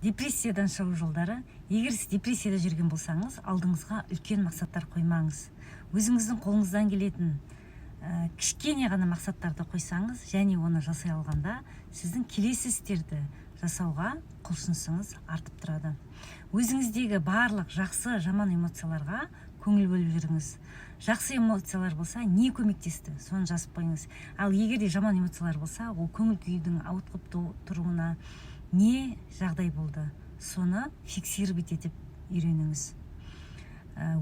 Депрессиядан шығу жолдары. Егер сіз депрессияда жүрген болсаңыз, алдыңызға үлкен мақсаттар қоймаңыз. Өзіңіздің қолыңыздан келетін кішкене ғана мақсаттарды қойсаңыз және оны жасай алғанда, сіздің келесі істерді жасауға құлшынысыңыз артып тұрады. Өзіңіздегі барлық жақсы, жаман эмоцияларға көңіл бөліп жүріңіз. Жақсы эмоциялар болса, не көмектесті, соны жазып қойыңыз. Ал егер де жаман эмоциялар болса, ол көңіл күйдің ауытқып тұруына не жағдай болды, соны фиксировать етіп үйреніңіз.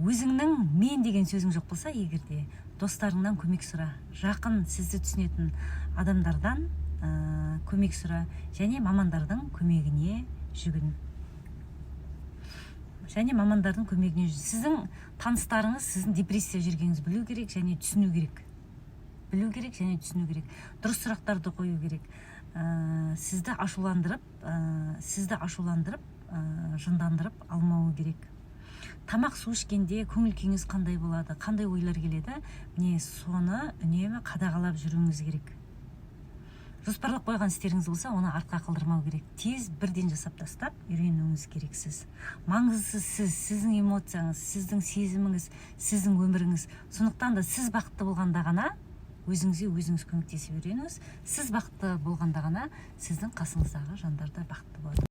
Өзіңнің «мен» деген сөзің жоқ болса, егер де достарыңнан көмек сұра, жақын, сізді түсінетін адамдардан көмек сұра және мамандардың көмегіне жүгін. Және мамандардың көмегіне жүгін. Сіздің таныстарыңыз сіздің депрессия жүргеніңізді білу керек және түсіну керек. Білу керек және түсіну керек. Дұрыс сұрақтарды қою керек. Сізді ашуландырып, жындандырып алмауы керек. Тамақ, су ішкенде көңіл күйіңіз қандай болады, қандай ойлар келеді, міне, соны үнемі қадағалап жүруіңіз керек. Жоспарлап қойған істеріңіз болса, оны артқа қалдырмау керек, тез бірден жасап тастап үйренуіңіз керексіз. Маңыздысы сіз, сіздің эмоцияңыз, сіздің сезіміңіз, сіздің өміріңіз. Сондықтан да сіз бақытты болғанда ғана, өзіңізге өзіңіз көмектесіп үйреніңіз, сіз бақытты болғанда ғана сіздің қасыңыздағы жандар да бақытты болады.